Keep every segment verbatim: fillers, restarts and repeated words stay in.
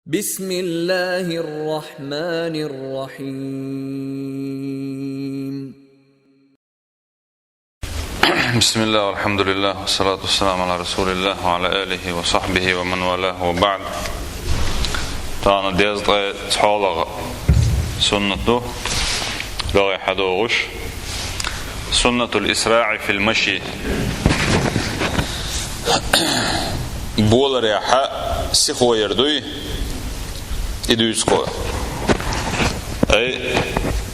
بسم الله الرحمن الرحيم. بسم الله والحمد لله والصلاة والسلام على رسول الله وعلى آله وصحبه ومن والاه وبعد. Тахана дезткъе цхьоалагӀа суннат ду, рогӀехьа догӀуш. سنة الإسراع في المشي. Боларехьа сихо яр дуй, и дуьйцу кхо. Ай,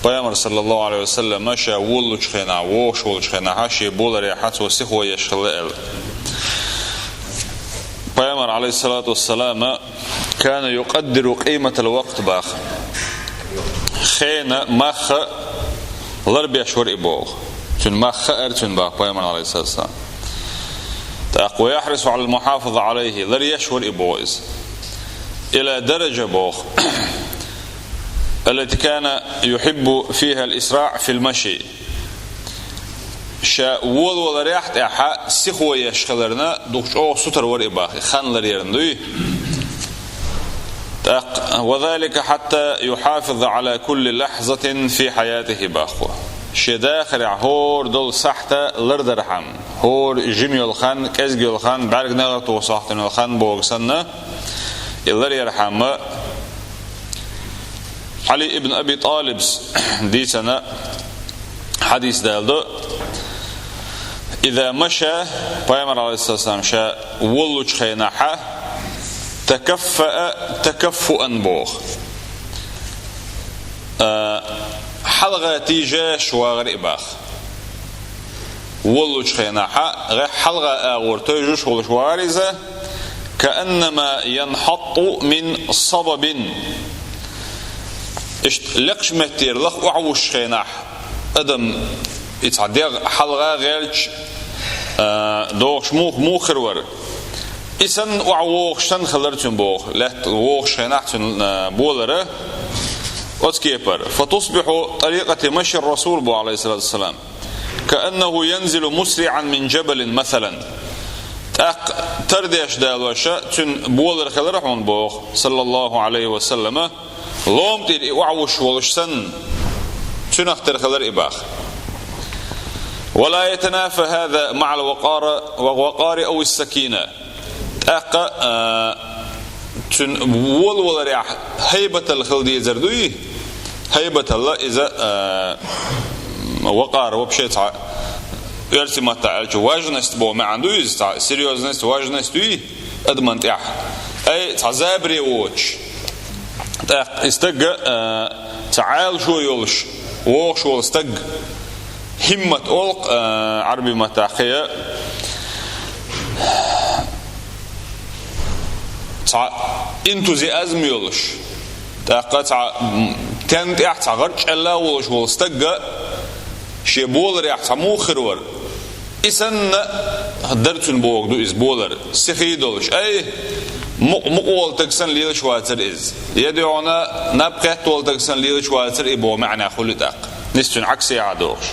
Пайхамар, саллаллаху алейхи ва саллам, ша воллучу хенахь, вогӀуш волчу хенахь, шен боларехьа цо сихо еш хилла аьлла. Пайхамар, алейхиссалату вассалам, كان يقدر قيمة الوقت баха. Хенан мах ларбеш вара и боху. Цуьнан мах хаьара цуьнан баха Пайхамар, алейхиссалату вассалам. ТӀаккха ويحرص على المحافظة عليه, ларъеш вара и боху иза. إلى درجة боху, التي كان يحب فيها الإسراع في المشي. Ша волаваларехь тӀехьа сихо еш хиларна, дукха чӀогӀа сутара вара и баха, и хан ларъярна дуй. ТӀаккха, وذلك حتى يحافظ على كل لحظة في حياته боху. Шен дахарехь хӀора долу сахьта лардархьама, хӀора жима йолу хан, кӀезиг йолу хан, бӀаьрг негӀар тоха сохьтина йолу хан боху санна, и ларъярхьама, Ӏали ибн Аби ТӀалибс дийцина хьадис далдо: إذا مشى, Пайхамар, алейхиссалам, ша воллучу хенахьа, تكفأ تكفؤا боху. А, хьалха тийжаш вагӀар и баха. Воллучу хенахьа, гӀехь хьалха агӀор тойжуш волуш вара иза, كأنما ينحط من صبب. Иштта лекхачу меттера лаха охьавуссуш хенахь, адам и цхьа дегӀ хьалха гӀерташ, а, догӀуш мух-, мух хир вара. И санна охьавогӀуш санна хилар цуьнан боху, лаьтта вогӀуш хенахь цуьнан, а, болара, оцу кепара. فتصبح طريقة مشي الرسول боху, алейхиссалату вассалам. كأنه ينزل مسرعا من جبل مثلا. ТӀаккха тардеш далоша цуьнан болар хилар хьуна боху, саллаллаху алейхи ва саллама, лома тӀера и охьавуссуш волуш санна, цуьнах тера хилар и баха. ولا يتنافى هذا مع الوقار، وقار أو السكينة. ТӀаккха, а, цуьнан волаваларехь хӀайбаталла хила дезар дуй? ХӀайбаталла иза, а, вакъар вообще цхьа оьрсийн маттахь аьлча важность боху маьӀна дуй иза, цхьа серьёзность, важность дуй адаман тӀехь. Ай, цхьа забаре воцуш. ТӀаккха и стаг, а, цхьа Ӏалашо йолуш, вогӀуш волу стаг, хӀиммат олу, а, Ӏарбийн маттахь кхин а. Цхьа энтузиазм йолуш, тӀаккха цхьа, м, тен тӀехь цхьа гӀарчӀелла а волуш волу стагга шен боларехь цхьа мух хир вара. И санна дара цуьнан боху ду иза болар, сихий долуш. Ай, мукъ-, мукъа волу таг санна лелаш вацара иза. Я дуьхьал наб кхетта волу таг санна лелаш вацара и боху маьӀна хуьлу тӀаккха. Нис цуьнан Ӏаксехьа дохуш.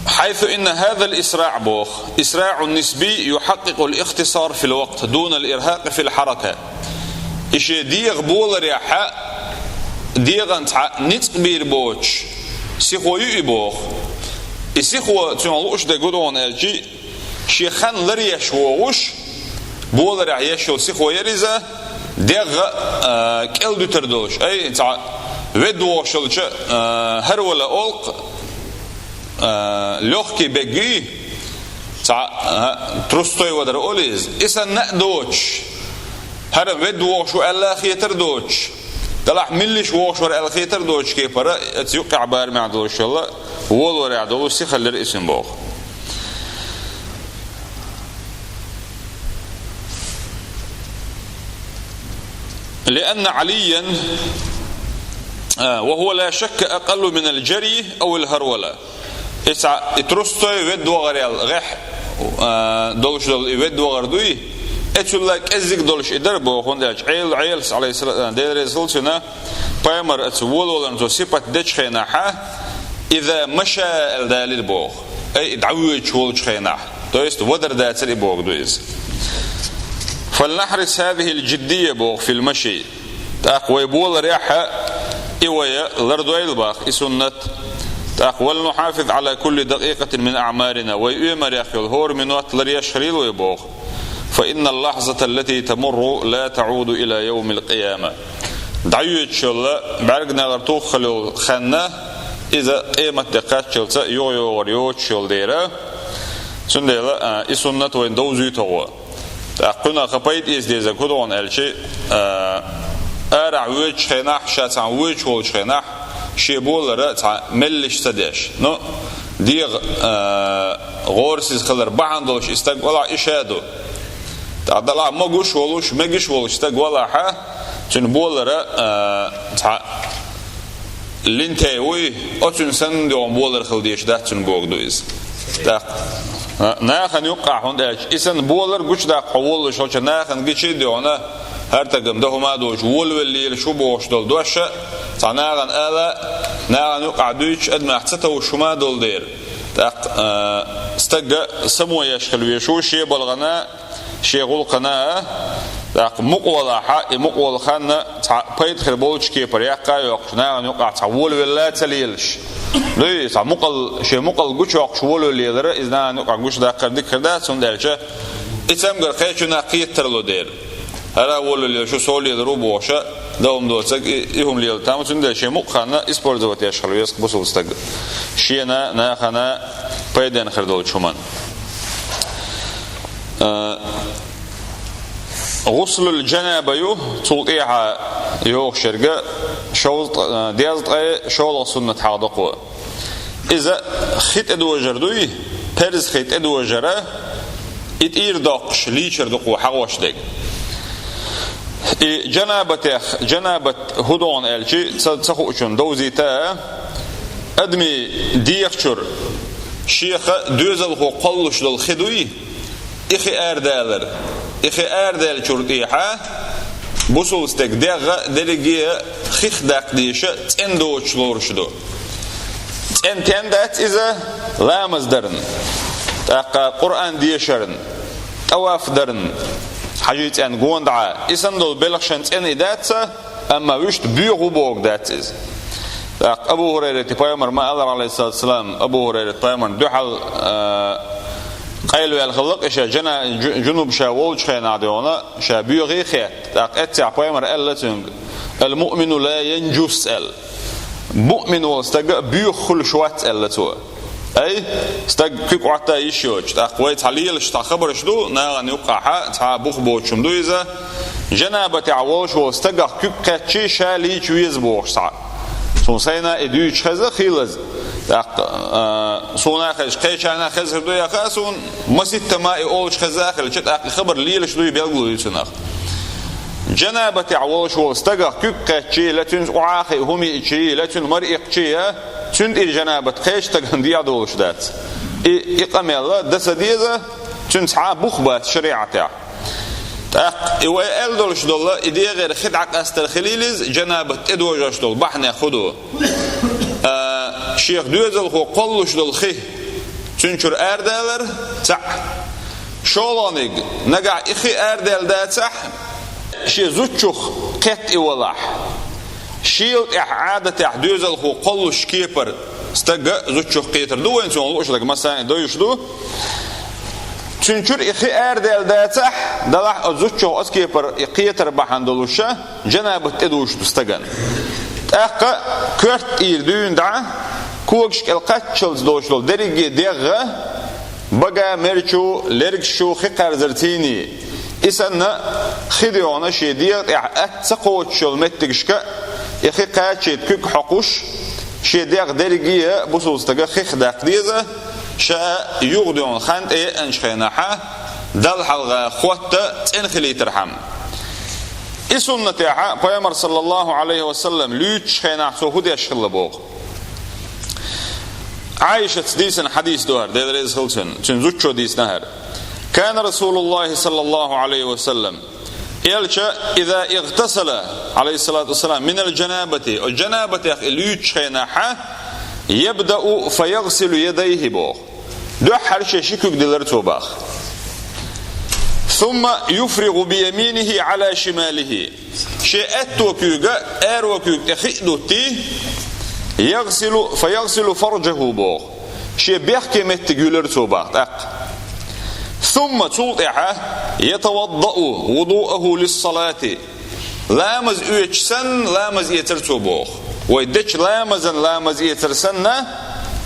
حيث إن هذا الإسراع боху, إسراع نسبي يحقق الاختصار في الوقت دون الإرهاق في الحركة. И шен дегӀан боларехьа, дегӀан цхьа ницкъ бийр боцуш, сихо ю и боху. И сихо цуьнан лууш дерг гу догӀун аьлчи, шен хан ларъеш вогӀуш, боларехь еш йолу сихо яр иза, дегӀ, а, кӀел дуьтар долуш. Ай, цхьа ведда вогӀуш йолча, а, хӀарвала олу, а, лёгкий беггий, цхьа, а, трусцой вадар олу иза. И санна а доцуш, хӀара ведда вогӀуш ву аьлла хетар доцуш, делахь миллиш вогӀуш вара аьлла хетар доцуш кепара, оцу юккъехь барамехь долуш йолу, волаварехь долу сихаллера и цуьнан боху. لأن عليا، а, وهو لا شك أقل من الجري أو الهرولة. Иза и трусцой ведда вагӀар аьлла, гӀехь, а, долуш долу и ведда вагӀар дуй, эцул кӀеззиг долуш и дара боху, хӀунда аьлча Ӏел-, Ӏелас, алейхиссалам, Дела реза хуьлда цунна, пайхамар оцу волаваларна цо сипат дечу хенахьа, إذا مشى аьлла далийра боху. Ай, и дӀавоьдуш волчу хенахь. То есть, вадар дацар и бохург ду иза. فلنحرص هذه الجدية боху في المشي. ТӀаккха вай боларехь и вай лардойла боху и суннат. ТӀаккха ولنحافظ على كل دقيقة من أعمارنا. Вай оьмарех йолу хӀора минот ларъеш хилийла вай боху. فإن اللحظة التي تمر لا تعود إلى يوم القيامة. ДӀайоьдуш йолу бӀаьрганегӀар туххуш йолу хан, иза къематде кхаччалца юхайогӀур йоцуш йолу дела. Цундела, а, и суннат вайна довзуьйту гӀо. ТӀаккха кхунах пайда эца дезарг хӀун ду аьлча, а, арахь воьдучу хенахь, ша цхьаьна воьдуш волчу хенахь, шен болар цхьа меллаша ца деш. Ну, дегӀан, а, гӀорасиз хилар бахьана долуш и стаг валахь, и ша ду. ТӀаккха далахь могуш волуш, мегаш волуш стаг валахь, цуьнан болар, а, цхьа линтей вуй, оцуьнан санна дегӀан болар хила дезаш дац цуьнан бохург ду иза. ТӀаккха, а, нахана юккъехь, хӀунда аьлча и санна болар гучудаккха хьо воллуш хилча, нахана гича а дегӀана, хӀара стаг-м дан хӀума а доцуш, волавелла лелаш ву бохуш долу дош а, цхьа нахана ала, нахана юккъехь дуьйцуш, адамех ца товш хӀума а долу дела. ТӀаккха, а, стаг а само еш хила везаш ву шен балхана, шен гӀуллакхана, тӀаккха мукъа валахь, и мукъа волу хан цхьа пайда хир болчу кепара яккха а йоккхуш, нахана юкъахь цхьа волавелла а ца лелаш. Дуй, цхьа мукъал-, шен мукъал гучуйоккхуш волавелла лелар, иза нахана юкъахь гучудаккхар дика хир дац, хӀунда аьлча и цамгар кхечунах кхета тарло дела. ХӀара а волавелла лелаш ву, со лелар ву бохуш а, дан хӀума доцург и, и хӀума лела там, цундела шен мукъа хан использовать еш хила веза бусалба стаг. Шена, нахана пайденна хир долчу хӀуманна. А, гӀуслул джанаба ю, цул тӀехьа йогӀуш ерг, шовзткъ-, а, дезткъе шолгӀа суннат хьалха ду кхо. Иза хи тӀедожар дуй, перз хи тӀедожара, и тӀера доккхуш лийчар ду кхо хьагӀош дерг. И джанабатех, джанабат хӀун ду аьлча, ца, ца хуучунна довзийта, адамийн дегӀа чуьра шех доьзалхо кхоллуш долу хи дуй, и хи арадалар. И хи арадаьллачул тӀехьа бусалба стеган дегӀ дерриге а хих даккха дезаш, цӀена доцуш лоруш ду. ЦӀена стенна дац иза? Ламаз дарна, тӀаккха Къуръан дешарна, тӀаваф дарна, хьажий цӀенна гонаха, и санна долу белхашна цӀена и дац, амма вуьшта боьха ву бохург дац иза. ТӀаккха Абу ХӀурайрата пайхамара ма-аллара, Ӏалайхиссалату вассалам, Абу ХӀурайрата пайхамарна дуьхьал, а, къайлаваьлла хиллакх и ша, джана-, джу-, джунуб ша волчу хенахь дегӀана, ша боьхий хетта. ТӀаккха эццехь пайхамара аьлла цуьнга: «Ал-муъмину ла янджус», – аьлла. Муъмин волу стаг боьха хуьлуш вац, аьлла цо. Ай, стаг куьг Ӏотта йиш йоцуш, тӀаккха вай цхьа лелаш цхьа хабарш ду, нахана юккъехь цхьа бух боцуш хӀума ду иза. Джанабатехь волуш волу стагах куьг кхаьччий, ша лийча веза бохуш цхьа. Суна сайна и дуьйцуш хеза, хийлаза. ТӀаккха, а, суна а хезаш, кхечарна а хезар ду яха, суна маситтана и олуш хеза а хилча, тӀаккха и хабар лелаш дуй, белгало ю цунах. Джанабатехь волуш волу стагах куьг кхаьччий, я цуьнца охьа а хиъна хӀума йиъчий, я цуьнан мара иккхичий, цуьнан тӀера джанабат кхечу стагана дегӀ долуш дац. И, и къамел дан ца деза, цуьнан цхьа а бух бац шариӀатехь. ТӀаккха и вай аьлла долуш долу, и дегӀера хи дӀакъастар хилийла иза, джанабат тӀедожош долу бахьанех хӀун ду? А, шех доьзалхо кхоллуш долу хи цуьнан чуьра арадалар, цхьаъ. ШолгӀаниг, нагахь и хи арадаьлла дацахь, шен зудчух кхетта и валахь. Шел тӀехь Ӏадатехь доьзалхо кхоллуш кепара стаг зудчух кхетар ду вайна, цунах лууш дерг массарна а довзуш ду. Цуьнан чуьра и хи арадаьлла дацахь, далахь оцу зудчух оцу кепара и кхетар бахьана долуш, джанабат тӀедужуш ду стагана. ТӀаккха коьрта тӀера дуьйна дӀа, когаш кӀел кхаччалц долуш долу дерриге дегӀ, бага, мерачу, лергаш чу хи кхаьрзарций. И санна, хи дегӀана шен дегӀа тӀехь атта ца кхочуш йолу меттигашка и хи кхачийта куьг хьокхуш, шен дегӀ дерриге а бусалба стага хих даккха деза, ша юха дегӀана хан тӀееанчу хенахь, Далла хьалха хотта цӀена хилийтархьама. И суннатехь пайхамар, саллаллаху Ӏалайхи ва саллам, луьйчучу хенахь цо хӀун деш хилла боху? Ӏайшатца дийцина хьадис ду хӀара, Дела реза хила цунна, цуьнан зудчо дийцина хӀара. Кана Расулуллахи, саллаллаху Ӏалайхи ва саллам, Элча, иза игтасала, Ӏалайхиссалату вассалам, минал джанабати, о, джанабатех и луьйчучу хенахь, ябдау фаягсилу ядайхи боху. Дуьххьара шен ши куьг дилар цо боху. ثم يفرغ بيمينه على شماله. Шен аьтту куьйга аьрру куьйга тӀе хи а дуттий, يغسل، فيغسل فرجه боху. Шен бехке меттиг юьлар цо боху тӀаккха. ثم цул тӀаьхьа يتوضأ وضوءه للصلاة. Ламаз оьцуш санна, ламаз эцар цо боху. Вай дечу ламазан ламаз эцар санна,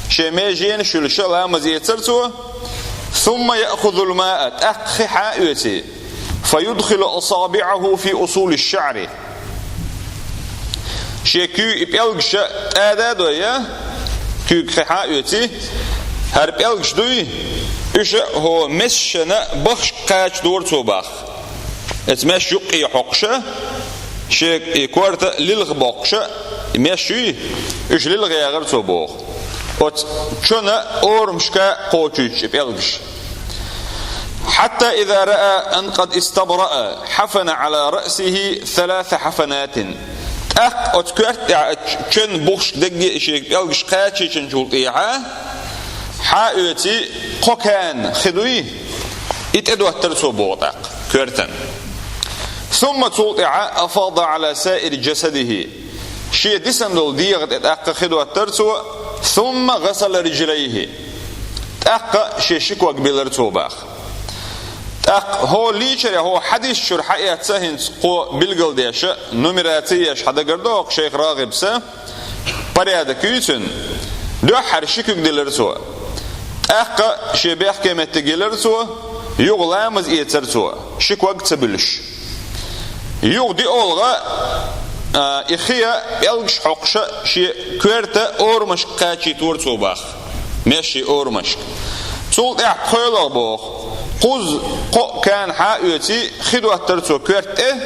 шен меженаш юьлуш ламаз эцар цо. ثم يأخذ الماء, тӀаккха хи хьа а оьций. فيدخل أصابعه في أصول الشعر. Шен куьйга и пӀелгаш тӀада а дой, куьйга хи хьа а оьций, хӀара пӀелгаш дуй, уьш хӀокху месашна бахашка кхачадора цо боху. Оцу мешан юккъе хьокхуш, шен и корта лилха боккхуш, и меш юй, уьш лилха яхара цо боху. Оцу чонан орамашка кхочуьйтуш и пӀелгаш. حتى إذا رأى أن قد استبرأ حفن على رأسه ثلاث حفنات. ТӀаккха оцу коьрта тӀехь чоьнан бухашка дерриге а шен пӀелгаш кхачийтинчул тӀаьхьа, хьа а оьций, кхо кана хи дуй, и тӀедоттар цо боху тӀаккха коьртан. ثم цул тӀаьхьа أفاض على سائر جسده. Шен дисина долу дегӀа тӀе тӀаккха хи доттар цо, ثم غسل رجليه. ТӀаккха шен ши ког билар цо боху. ТӀаккха хӀокху лийчаре, хӀокху хьадис чуьра хьаэцна хӀинца кхо билгалдеш, нумераци еш хьан дагардо хӀокху шайх РагӀибс, порядок юй цуьнан. Дуьххьара ши куьг дилар цо. ТӀаккха шен бехке меттиг йилар цо, юха ламаз эцар цо, ши ког ца буьлуш. Юха диъолгӀа, а, и хи а, пӀелгаш хьокхуш шен коьрта орамашка кхачийтора цо боху, мешан орамашка. Цул тӀаьхьа пхоьалгӀа боху, кхузза кхо а кана хьа а оьций, хи доттар цо коьрта тӀе,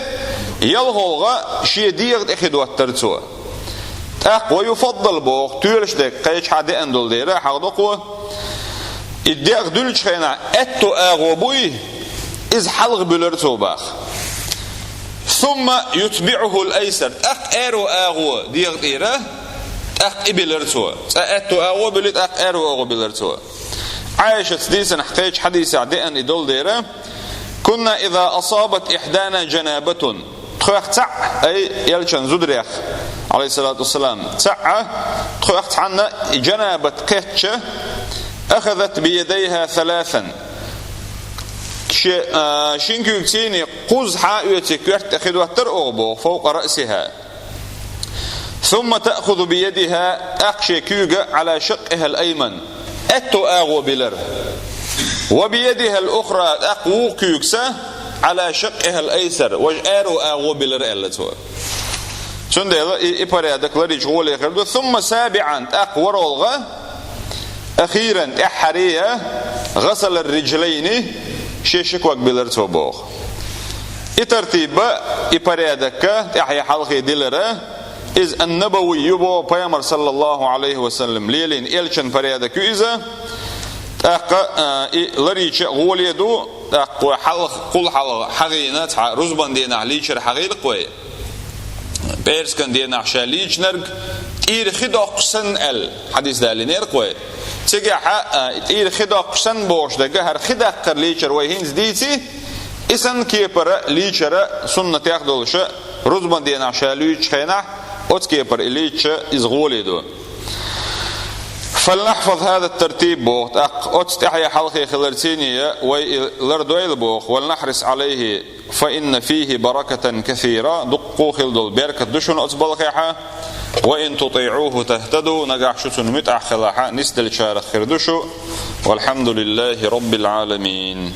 ялхолгӀа шен дегӀа тӀе хи доттар цо. ТӀаккха ويفضل боху, тоьлуш дерг кхечу хьа деана долу дера, хьахдокхо, и дегӀ дуьллучу хенахь аьтту агӀо буй, иза хьалха буьлар цо боху. ثم يتبعه الأيسر, тӀаккха аьрру агӀо дегӀа тӀера, тӀаккха и билар цо. Цкъа аьтту агӀо буьлий, тӀаккха аьрру агӀо билар цо. Ӏайшас дийцинехь кхечу хьадисехь деана и долу дера, كنا إذا أصابت إحدانا جنابة. Тхох цхьаъ, ай, элчан зударех, алейхиссалату вассалам, цхьаъ, тхох цхьанна и джанабат кхетча, أخذت بيديها ثلاثا. Ши, а, шин куьйгаций кхузза хьа а оьций коьрта тӀе хи доттар оха боху, فوق رأسها. ثم تأخذ بيدها, тӀаккха шен куьйга على شقها الأيمن. Аьтту агӀо билар. وبيدها الأخرى, тӀаккха вукху куьйгаца على شقها الأيسر, важа аьрру агӀо билар, аьлла цо. Цундела и, и порядок ларийча гӀоле хир ду. ثم سابعا, тӀаккха ворхӀолгӀа, أخيرا, тӀаьххьарий, غسل الرجلين, шен ши ког билар цо боху. И тартиба, и порядокка тӀаьхье хьалхе дилара, иза ан-набави ю боху, пайхамар, саллаллаху алейхи ва саллям, лелийна элчан порядок ю иза. ТӀаккха, а, и ларийча гӀоле ду, тӀаккха вай хьалха, кхул хьалха хьагӀийна, цхьа рузбан денахь лийчар хьагӀийла-кх вай. ПӀераскан денахь ша лийчинарг тӀера хи доккхуш санна аьлла, хьадис далийнера-кх вай. Цигахь, а, тӀера хи доккхуш санна бохуш дерг, хӀара хи даккхар лийчар вай хӀинца дийци, и санна кепара лийчара суннатех долуша, рузбан денахь ша луьйчу хенахь, оцу кепара и лийча иза гӀоле ду. فلنحفظ هذا الترتيب боху, тӀаккха оцу тӀаьхье хьалхе хиларций а вай и лардойла боху, ولنحرص عليه فإن فيه بركة كثيرة, дуккха хила долу беркат ду шуна оцу балхехь, وإن تطيعوه تهتدوا, нагахь шу цунна муьтӀахь хилахь, нисделлачарах хир ду шу. والحمد لله رب العالمين.